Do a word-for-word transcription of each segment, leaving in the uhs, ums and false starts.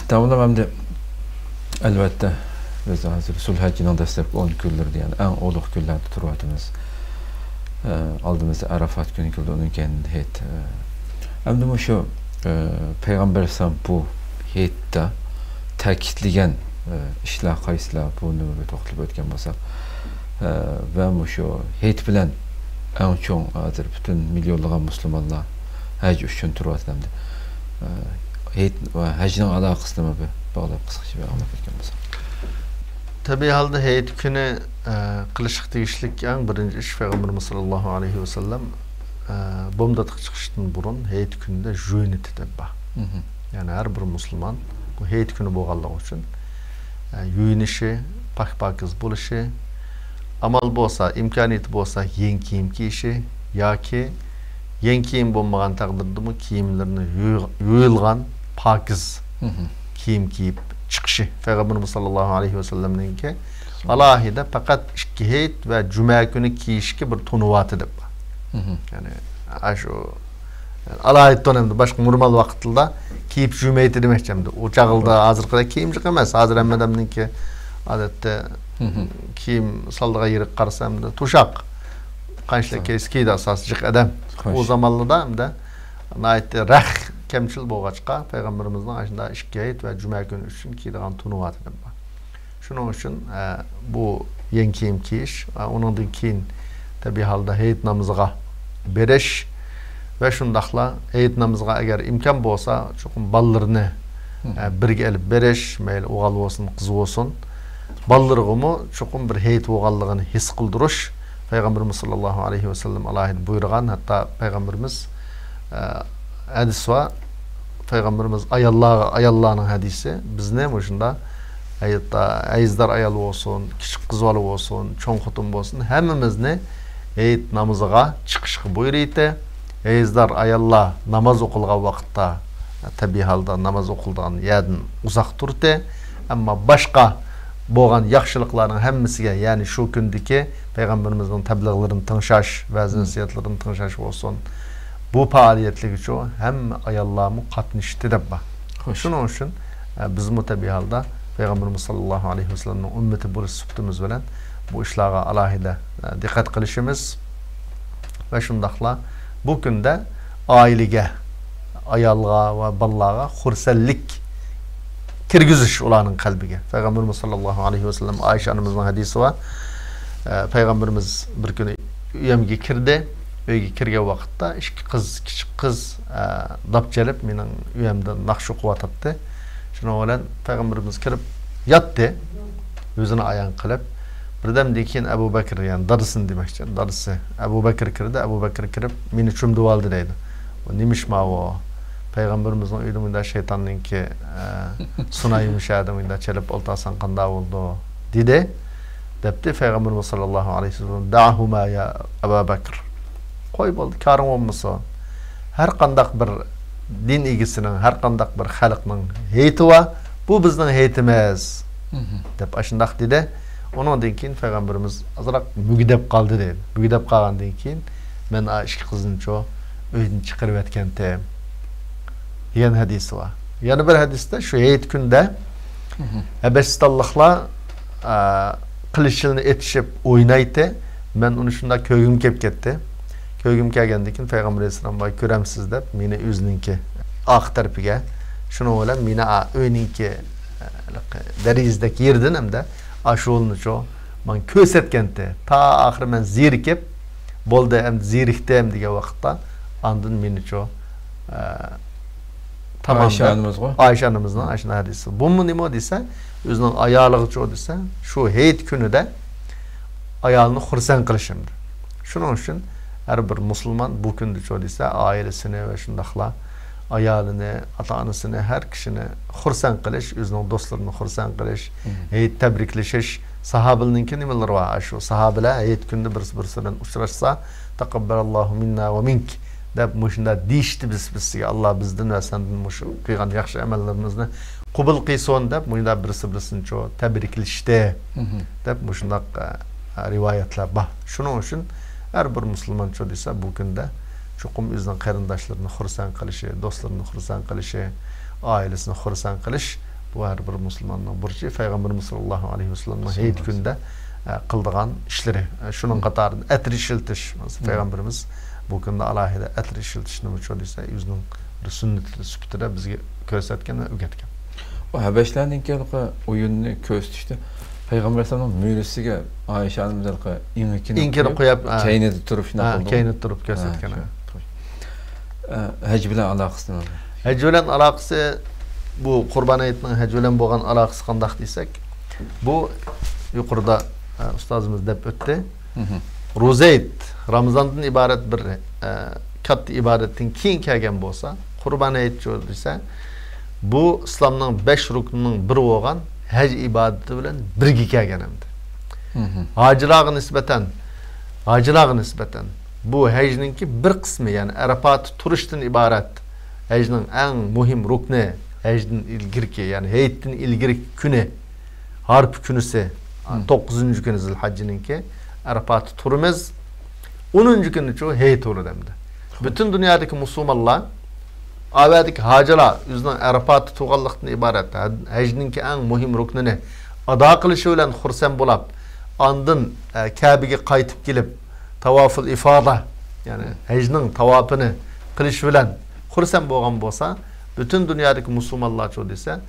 تاماملام ئەمدى، ئەلۋەتتە، بىز ھازىر زۇلھەججىنىڭ دەسلەپكى ئون كۈنلىرىدە، يەنى ئەڭ ئۇلۇغ كۈنلەردە تۇرۇۋاتىمىز. ئە، ئالدىمىزدا ئەرەفات كۈنى كېلىدۇ، ئۇنىڭ كەينىدىن ھېيت. ئە، ئەمدى مۇشۇ، ئە، پەيغەمبەر ئەلەيھىسسالام بۇ ھېيتتا تەكىتلىگەن، ئە، ئىشلار قايسىلار؟ بۇنى بىر توختىلىپ ئۆتكەن بولساق، ئە، ۋە مۇشۇ ھېيت بىلەن ئەڭ چوڭ ھازىر پۈتۈن مىليونلىغان مۇسۇلمانلار ھەج ئۈچۈن تۇرۇۋاتىدۇ ئەمدى. ئە، ھېيت ۋە ھەجنىڭ ئالاقىسىنىمۇ بىر باغلاپ، قىسقىچە بىر ئاڭلاپ ئۆتكەن بولساق. تەبىئىي ھالدا ھېيت كۈنى، ئە، قىلىشقا تېگىشلىك ئەڭ بىرىنچى ئىش، پەيغەمبىرىمىز ساللاللاھۇ ئەلەيھى ۋەسەللەم، ئە، بومداتقا چىقىشتىن بۇرۇن ھېيت كۈنىدە جۇيۇنۇۋېتىدۇ دەپ بار. مھم. يەنى ھەر بىر مۇسۇلمان بۇ ھېيت كۈنى بولغانلىقى ئۈچۈن، ئە، يۇيۇنۇشى، پاك-پاكىز بولۇشى، ئامال بولسا، ئىمكانىيىتى بولسا يېڭى كىيىم كىيىشى ياكى يېڭى كىيىم بولمىغان تەقدىردىمۇ كىيىملىرىنى يۇي-، يۇيۇلغان پاكىز مھم. كىيىم كىيىپ چىقىشى. پەيغەمبىرىمىز ساللاللاھۇ ئەلەيھى ۋەسەللەمنىڭكى ئالاھىدە پەقەت ئىككى ھېيت ۋە جۈمە كۈنى كىيىشكە بىر تونۇۋاتى دەپ بار. مھم. يەنى، ئاشۇ ئالاھىدە تون ئەمدى باشقا نورمال ۋاقىتلاردا كىيىپ يۈرمەيتتى دېمەكچى ئەمدى. ئۇ چاغلىدا ھازىرقىدەك كىيىم جىق ئەمەس. ھازىر ھەممە ئادەمنىڭكى ئادەتتە مھم. كىيىم سالىدىغان يېرىگە قارىسا ئەمدى توشاق. قانچىلىك كىيسە كىيىدۇ ئاساسىي جىق ئادەم. خوش. ئۇ زامانلاردا ئەمدى ناھايىتى رەخ كەمچىل بولغاچقا، پەيغەمبىرىمىزنىڭ ئاشۇنداق ئىككى ھېيت ۋە جۈمە كۈنى ئۈچۈن كىيىدىغان تونۇۋاتى دەپ بار. شۇنىڭ ئۈچۈن، ئە، بۇ يېڭى كىيىم كىيىش، ئە، ئۇنىڭدىن كېيىن تەبىئىي ھالدا ھېيت نامىزىغا بېرىش ۋە شۇنداقلا ھېيت نامىزىغا ئەگەر ئىمكان بولسا، چوقۇم بالىلىرىنى، مھم. ئە، بىرگە ئېلىپ بېرىش، مەيلى ئوغۇل بولسۇن، قىز بولسۇن، بالىلىرىغىمۇ چوقۇم بىر ھېيت بولغانلىقىنى ھېس قىلدۇرۇش. پەيغەمبىرىمىز ساللاللاھۇ ئەلەيھى ۋەسەللەم ئالاھىدە بۇيرۇغان، ھەتتا پەيغەمبىرىمىز، ئە، ھەدىس بار، پەيغەمبىرىمىز ئاياللارغا، ئاياللارنىڭ ھەدىسى، بىزنى مۇشۇنداق ھەيزدار ئايال بولسۇن، كىچىك قىز بالا بولسۇن، چوڭ خوتۇن بولسۇن، ھەممىمىزنى ھېيت نامىزىغا چىقىشقا بۇيرۇيتتى. ھەيزدار ئاياللار ناماز ئوقۇلغان ۋاقىتتا، تەبىئىي ھالدا ناماز ئوقۇلىدىغان يەردىن ئۇزاق تۇرتى. ئەمما باشقا بولغان ياخشىلىقلارنىڭ ھەممىسىگە، يەنى شۇ كۈندىكى پەيغەمبىرىمىزنىڭ تەبلىغلىرىنى تىڭشاش، ۋەز-نەسىھەتلىرىنى تىڭشاش بولسۇن، بۇ پائالىيەتلىرىگىچۇ ھەممە ئاياللارمۇ قاتنىشتى دەپ بار. خوش. شۇنىڭ ئۈچۈن، ئە، بىزمۇ تەبىئىي ھالدا پەيغەمبىرىمىز ساللاللاھۇ ئەلەيھى ۋەسەللەمنىڭ ئۈممىتى بولۇش سۈپىتىمىز بىلەن بۇ ئىشلارغا ئالاھىدە، ئە، دىققەت قىلىشىمىز ۋە شۇنداقلا بۇ كۈندە ئائىلىگە، ئايالغا ۋە بالىلارغا خۇرسەنلىك كىرگۈزۈش ئۇلارنىڭ قەلبىگە. پەيغەمبىرىمىز ساللاللاھۇ ئەلەيھى ۋەسەللەم ئائىشە ئانىمىزنىڭ ھەدىسى بار. ئە، پەيغەمبىرىمىز بىر كۈنى ئۆيۈمگە كىردى. ئۆيگە كىرگەن ۋاقىتتا ئىككى قىز، كىچىك قىز، ئە، داپ چېلىپ مېنىڭ ئۆيۈمدە ناخشا ئوقۇۋاتاتتى. شۇنىڭ بىلەن پەيغەمبىرىمىز كىرىپ ياتتى. يۈزىنى ئايان قىلىپ، بىردەمدىن كېيىن ئەبۇ بەكرى، يەنى دادىسىنى دېمەكچى، دادىسى ئەبۇ بەكرى كىردى. ئەبۇ بەكرى كىرىپ مېنى چۈمدىۋالدى دەيدۇ. «بۇ نېمە ئىش ماۋۇ؟ پەيغەمبىرىمىزنىڭ ئۆيىدە مۇنداق شەيتاننىڭكى، ئە، سۇنايى مۇشەدە مۇنداق چېلىپ ئولتۇرساڭ قانداق بولىدۇ؟» دېدى. دەپتۇ پەيغەمبىرىمىز ساللاللاھۇ ئەلەيھى ۋەسەللەم، «دەئهۇما يا ئەبا بەكر.» قوي بولدى، كارىڭ بولمىسۇن. ھەر قانداق بىر دىن ئىگىسىنىڭ، ھەر قانداق بىر خەلقنىڭ ھېيتى بار، بۇ بىزنىڭ ھېيتىمىز، مھم. دەپ ئاشۇنداق دېدى. ئۇنىڭدىن كېيىن پەيغەمبىرىمىز ئازراق مۈگدەپ قالدى دەيدۇ. مۈگدەپ قالغاندىن كېيىن، مەن ئا ئىككى قىزنىچۇ ئۆيدىن چىقىرىۋەتكەنتىم، دېگەن ھەدىسى بار. يەنە بىر ھەدىستە شۇ ھېيت كۈندە مھم. ھەبەشىستانلىقلار، ئا، قىلىچلىرىنى ئېتىشىپ ئوينايتتى. مەن ئۇنى شۇنداق كۆرگۈم كېلىپ كەتتى. كۆرگۈم كەلگەندىن كېيىن پەيغەمبەر ئەلەيھىسسالام، «ۋاي، كۆرەمسىز» دەپ، مېنى ئۆزىنىڭكى ئارقا تەرىپىگە، شۇنىڭ بىلەن مېنى ئا ئۆينىڭكى، ئە، دېرىزىدەك يېرىدىن ھەمدە ئاشۇلىنىچۇ ماڭا كۆرسەتكەنتى. تا ئاخىرى مەن زېرىكىپ، «بولدى، ئەمدى زېرىكتىم» دېگەن ۋاقىتتا، ئاندىن مېنىچۇ، ئە، تامامدا ئايشە ئانىمىزغۇ؟ ئايشە ئانىمىزنىڭ ئاشۇنداق ھەدىسى. بۇمۇ نېمە دېسە، ئۆزىنىڭ ئايالىغىچۇ دېسە، شۇ ھېيت كۈنىدە ئايالىنى خۇرسەن قىلىشىمدۇ. شۇنىڭ ئۈچۈن ھەر بىر مۇسۇلمان بۇ كۈندىچۇ دېسە، ئائىلىسىنى ۋە شۇنداقلا ئايالىنى، ئاتا-ئانىسىنى، ھەر كىشىنى خۇرسەن قىلىش، ئۆزىنىڭ دوستلىرىنى خۇرسەن قىلىش، مم. ھېيت تەبرىكلىشىش. ساھابىلىرنىڭكى نېمىلىرى بار؟ شۇ ساھابىلەر ھېيت كۈنىدە بىرسى بىرسى بىلەن ئۇچراشسا، «تەقەببەلەللاھۇ مىننا ۋە مىنك» دەپ مۇشۇنداق دېيىشتى بىرسى بىرسىگە، «ئاللا بىزدىن ۋە سەندىن مۇشۇ قىلغان ياخشى ئەمەللىرىمىزنى قوبۇل قىلسۇن» دەپ، مۇشۇنداق بىرسى بىرسىنىچۇ تەبرىكلىشتى، مم. دەپ مۇشۇنداق، ئە، رىۋايەتلەر بار. شۇنىڭ ئۈچۈن ھەر بىر مۇسۇلمانچۇ دېسە، بۇ كۈندە چوقۇم ئۆزىنىڭ قېرىنداشلىرىنى خۇرسەن قىلىشى، دوستلىرىنى خۇرسەن قىلىشى، ئائىلىسىنى خۇرسەن قىلىش بۇ ھەر بىر مۇسۇلماننىڭ بۇرچى، پەيغەمبىرىمىز ساللاللاھۇ ئەلەيھى ۋەسەللەمنىڭ ھېيت كۈنىدە، ئە، قىلىدىغان ئىشلىرى. ئە، شۇنىڭ قاتارىدا ئەتىر ئىشلىتىش. مەسىلەن، پەيغەمبىرىمىز بۇ كۈندە ئالاھىدە ئەتىر ئىشلىتىشنىمۇ شۇ دېسە، ئۆزىنىڭ بىر سۈننىتى سۈپىتىدە بىزگە كۆرسەتكەن ۋە ئۆگەتكەن. ئۇ ھەبەشلەرنىڭكى ھېلىقى ئويۇننى كۆرسىتىشتە پەيغەمبەر ئەلەيھىسسالامنىڭ مۈرىسىگە ئائىشە ئانىمىز ھېلىقى ئېڭىكىنى ئېڭىكىنى قويۇپ، قويۇپ، ھە. كەينىدە تۇرۇپ شۇنداق ھە، قىلدى. كەينىدە تۇرۇپ ھە، كۆرسەتكەن، شۇ. ھە. ئە، ھەج بىلەن ئالاقىسى نېمە؟ ھەج بىلەن ئالاقىسى، بۇ قۇربان ھېيتنىڭ ھەج بىلەن بولغان ئالاقىسى قانداق دېسەك، بۇ يۇقىرىدا، ئە، ئۇستازىمىز دەپ ئۆتتى. مھم. روزا ھېيت رامىزاندىن ئىبارەت بىر، ئە، كاتتا ئىبادەتتىن كېيىن كەلگەن بولسا، قۇربان ھېيتچۇ دېسە، بۇ ئىسلامنىڭ بەش رۇكنىنىڭ بىرى بولغان ھەج ئىبادىتى بىلەن بىرگە كەلگەن ئەمدى. مھم. ھاجىلارغا نىسبەتەن، ھاجىلارغا نىسبەتەن بۇ ھەجنىڭكى بىر قىسمى، يەنى ئەرەپاتتا تۇرۇشتىن ئىبارەت ھەجنىڭ ئەڭ مۇھىم رۇكنى، ھەجدىن ئىلگىرىكى، يەنى ھېيتتىن ئىلگىرىكى كۈنى، ھارپا كۈنىسى، مم. توققۇزىنچى كۈنى زىلھەججىنىڭكى ئەرەپاتتا تۇرىمىز. ئونىنچى كۈنىچۇ ھېيت بولىدۇ ئەمدى. پۈتۈن دۇنيادىكى مۇسۇلمانلار، ئاۋەدىكى ھاجىلار ئۆزىنىڭ ئەرەپاتتا تۇرغانلىقتىن ئىبارەت ھە-، ھەجنىڭكى ئەڭ مۇھىم رۇكنىنى ئادا قىلىشى بىلەن خۇرسەن بولاپ، ئاندىن، ئە، كەبىگە قايتىپ كېلىپ، تاۋافۇل ئىفادا، يەنى ھەجنىڭ تاۋاپىنى قىلىش بىلەن خۇرسەن بولغان بولسا، پۈتۈن دۇنيادىكى مۇسۇلمانلارچۇ دېسە،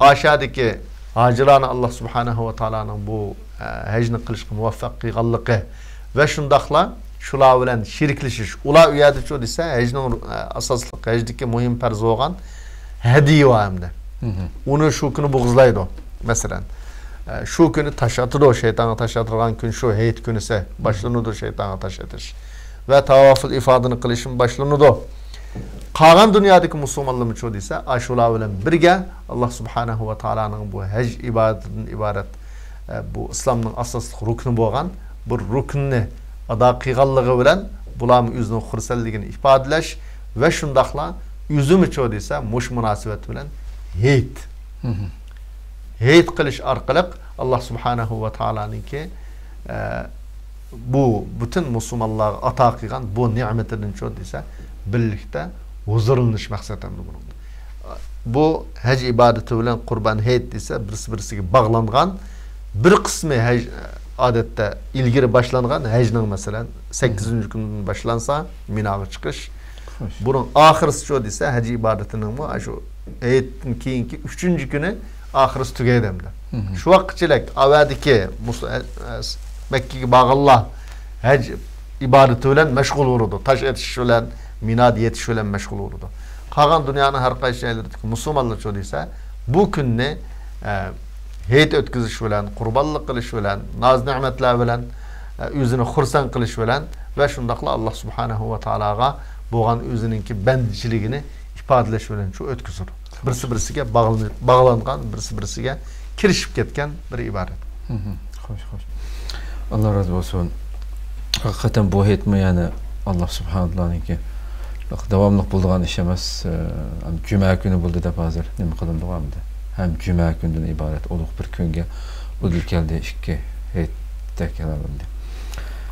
ئاشادىكى ھاجىلارنى ئاللا سۇبھانەھۇ ۋە تائالانىڭ بۇ، ئە، ھەجنى قىلىشقا مۇۋەپپەق قىلغانلىقى ۋە شۇنداقلا شۇلار بىلەن شېرىكلىشىش، ئۇلار ئۇ يەردىچۇ دېسە، ھەجنىڭ، ئە، ئاساسلىق ھەجدىكى مۇھىم پەرز بولغان ھەدىيە بار ئەمدى. مھم. ئۇنى شۇ كۈنى بوغۇزلايدۇ، مەسىلەن. ئە، شۇ كۈنى تاش ئاتىدۇ، شەيتانغا تاش ئاتىدىغان كۈن شۇ، ھېيت كۈنىسى باشلىنىدۇ شەيتانغا تاش ئېتىش. ۋە تاۋافۇل ئىفادىنى قىلىشمۇ باشلىنىدۇ. قالغان دۇنيادىكى مۇسۇلمانلارمۇچۇ دېسە، ئاشۇلار بىلەن بىرگە ئاللا سۇبھانەھۇ ۋە تائالانىڭ بۇ ھەج ئىبادىتىدىن ئىبارەت، ئە، بۇ ئىسلامنىڭ ئاساسلىق رۇكنى بولغان بىر رۇكنىنى ئادا قىلغانلىقى بىلەن بۇلارمۇ ئۆزىنىڭ خۇرسەنلىكىنى ئىپادىلەش ۋە شۇنداقلا ئۆزىمۇچۇ دېسە، مۇشۇ مۇناسىۋەت بىلەن ھېيت. مھم. ھېيت قىلىش ئارقىلىق ئاللا سۇبھانەھۇ ۋە تائالانىڭكى، ئە، بۇ پۈتۈن مۇسۇلمانلارغا ئاتا قىلغان بۇ نېمىتىدىنچۇ دېسە، بىرلىكتە ھۇزۇرلىنىش مەقسەت ئەمدى بۇنىڭدا. بۇ ھەج ئىبادىتى بىلەن قۇربان ھېيت دېسە، بىرسى-بىرسىگە باغلانغان. بىر قىسمى ھەج، ئادەتتە ئىلگىرى باشلانغان ھەجنىڭ، مەسىلەن، سەككىزىنچى كۈندىن باشلانسا، مىناغا چىقىش. خوش. بۇنىڭ ئاخىرسىچۇ دېسە، ھەج ئىبادىتىنىڭمۇ شۇ ھېيتتىن كېيىنكى ئۈچىنچى كۈنى ئاخىرسى تۈگەيدۇ ئەمدى. مھم. شۇ ۋاقىتچىلىك ئاۋەدىكى مۇس-، ئە، ئە، مەككىگە بارغانلار ھەج ئىبادىتى بىلەن مەشغۇل بولىدۇ. تاش ئېتىش بىلەن، مىنادا يېتىش بىلەن مەشغۇل بولىدۇ. قالغان دۇنيانىڭ ھەر قايسى جايلىرىدىكى مۇسۇلمانلارچۇ دېسە، بۇ كۈننى، ئە، ھېيت ئۆتكۈزۈش بىلەن، قۇربانلىق قىلىش بىلەن، ناز-نېمەتلەر بىلەن، ئە، ئۆزىنى خۇرسەن قىلىش بىلەن ۋە شۇنداقلا ئاللا سۇبھانەھۇ ۋە تائالاغا بولغان ئۆزىنىڭكى بەندىچىلىكىنى ئىپادىلەش بىلەن شۇ ئۆتكۈزىدۇ. بىرسى-بىرسىگە باغلىنىپ، باغلانغان، بىرسى-بىرسىگە كىرىشىپ كەتكەن بىر ئىبادەت. مھم. خوش، خوش. ئاللا رازى بولسۇن. ھەقىقەتەن بۇ ھېيتمۇ يەنى ئاللا سۇبھانەھۇ ۋە تائالانىڭكى داۋاملىق بولىدىغان ئىش ئەمەس. ئە، جۈمە كۈنى بولدى دەپ ھازىر نېمە قىلىندىغۇ ئەمدى. ھەم جۈمە كۈندىن ئىبارەت ئۇلۇغ بىر كۈنگە ئۇدۇل كەلدى، ئىككى ھېيتتەك ھېسابلىنىدۇ.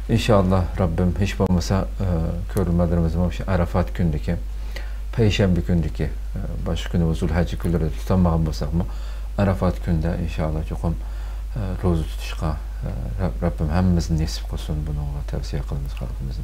ئىنشائاللا، رەببىم ھېچ بولمىسا، ئە، كۆرۈرمەنلىرىمىزمۇ مۇشۇ ئەرەفات كۈندىكى، پەيشەنبە كۈندىكى، ئە، باشقا كۈنى بۇ زۇلھەججە كۈنلىرىدە تۇتالمىغان بولساقمۇ، ئەرەفات كۈندە ئىنشائاللا چوقۇم، ئە، روزا تۇتۇشقا، ئە، رەب-، رەببىم ھەممىمىزنى نېسىپ قىلسۇن، بۇنىڭغا تەۋسىيە قىلىمىز خەلقىمىزنى.